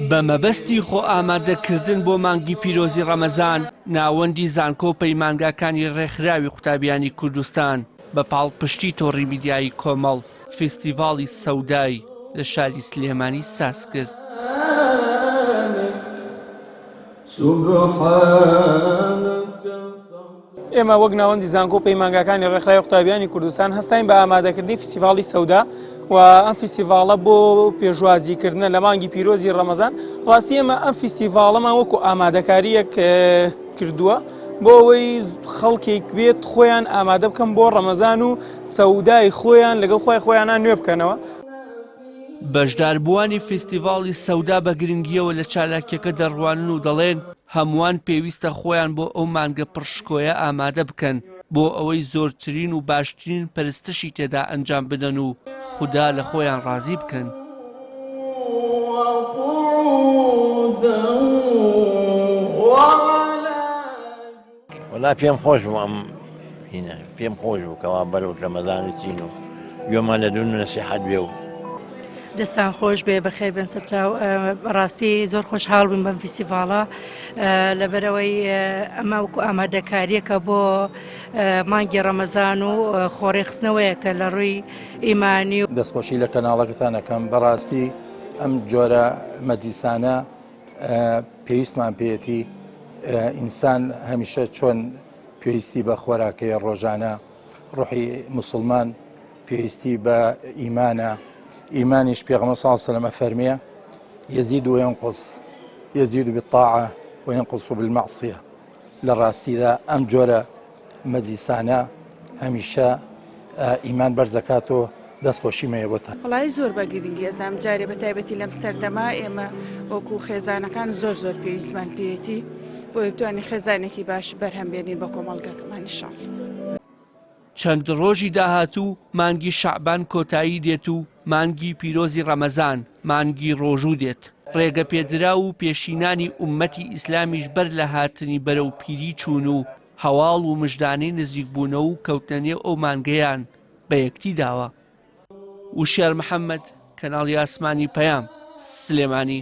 بە مەبەستی خۆ ئامادەکردن بۆ مانگی پیرۆزی ڕەمەزان، ناوەندی زانکۆ و پەیمانگاکانی ڕێکخراوی قوتابیانی کوردستان بە پاڵپشتی تۆڕی میدیایی کۆمەڵ فیستیڤاڵی سەودای لە شاری سلێمانی سازکرد. ئێمە وەک ناوەندی زانکۆ و پەیمانگاکانی ڕێکخراوی قوتابیانی کوردستان هەستاین بە ئامادەکردنی فیستیڤاڵی سەودا و ئەم فیستیڤاڵە بۆ پێشوازیکردنە لە مانگی پیرۆزی ڕەمەزان ڕاستی ئێمە ئەم فیستیڤاڵەمان وەکو ئامادەکاریەک کردووە بۆ ئەوەی خەڵکێک بێت خۆیان ئامادە بکەم بۆ ڕەمەزان و سەودای خۆیان لەگەڵ خۆی خۆیانان نوێ بکەنەوە. بەشداربووانی فیستیڤاڵی سەودا بە گرنگییەوە لە چالاکییەکە دەڕوانن و دەڵێن، هەمووان پێویستە خۆیان بۆ ئەو مانگە پڕ شکۆیە ئامادە بکەن بۆ ئەوەی زۆرترین و باشترین پەرستشی تێدا ئەنجام بدەن و خودا لە خۆیان ڕازی بکەن. وەڵا پێم خۆش بوو ئەم هینە پێم خۆش بوو کەوا بەرەو رەمەزان چین و گوێمان لە دوون نەسیحەت بێ و دەستان خۆش بێ بەخێر بێن سەرچاو بەڕاستی زۆر خۆشحاڵ بووین بەم فیستیڤاڵە لەبەرەوەی ئەمە وەکو ئامادەکاریەکە بۆ مانگی ڕەمەزان و خۆڕێخستنەوەیەکە لە ڕووی ئیمانی و دەستخۆشی لە کەناڵەکەتان ئەکەم بەڕاستی ئەم جۆرە مەجلیسانە پێویستمان پێیەتی ئینسان هەمیشە چۆن پێویستی بە خۆراکەیە ڕۆژانە ڕحی مسلمان پێویستی بە ئیمانە ئیمانیش پێغەمبەر صلی الله علیه و سلم ئەفەرمێ یزید وینقص یزید بالطاعة وینقص بالمعصیە لە ڕاستیدا ئەم جۆرە مەجلیسانە هەمیشە ئیمان بەرزەکاتۆ دەست خۆشی مەیە بۆتان. وەڵایی زۆر بە گرنگی ئەزانم جارێ بە تایبەتی لەم سەردەمە ئێمە وەکو خێزانەکان زۆر زۆر پێویستمان پێیەتی بۆیە بتوانین خێزانێکی باش بەرهەم بێنین بۆ کۆمەڵگەکەمان ان شاء اللە. چەند ڕۆژی داهاتوو مانگی شەعبان کۆتایی دێت و مانگی پیرۆزی ڕەمەزان، مانگی ڕۆژوو دێت، ڕێگەپێدراو و پێشینانی ئوممەتی ئیسلامیش بەر لە هاتنی بەرەو پیری چوون و هەواڵ و مژدانەی نزیکبوونەوە و کەوتنە نێو ئەو مانگەیان بە یەکتی داوە. وشیار محەمەد، کەناڵی ئاسمانی پەیام، سلێمانی.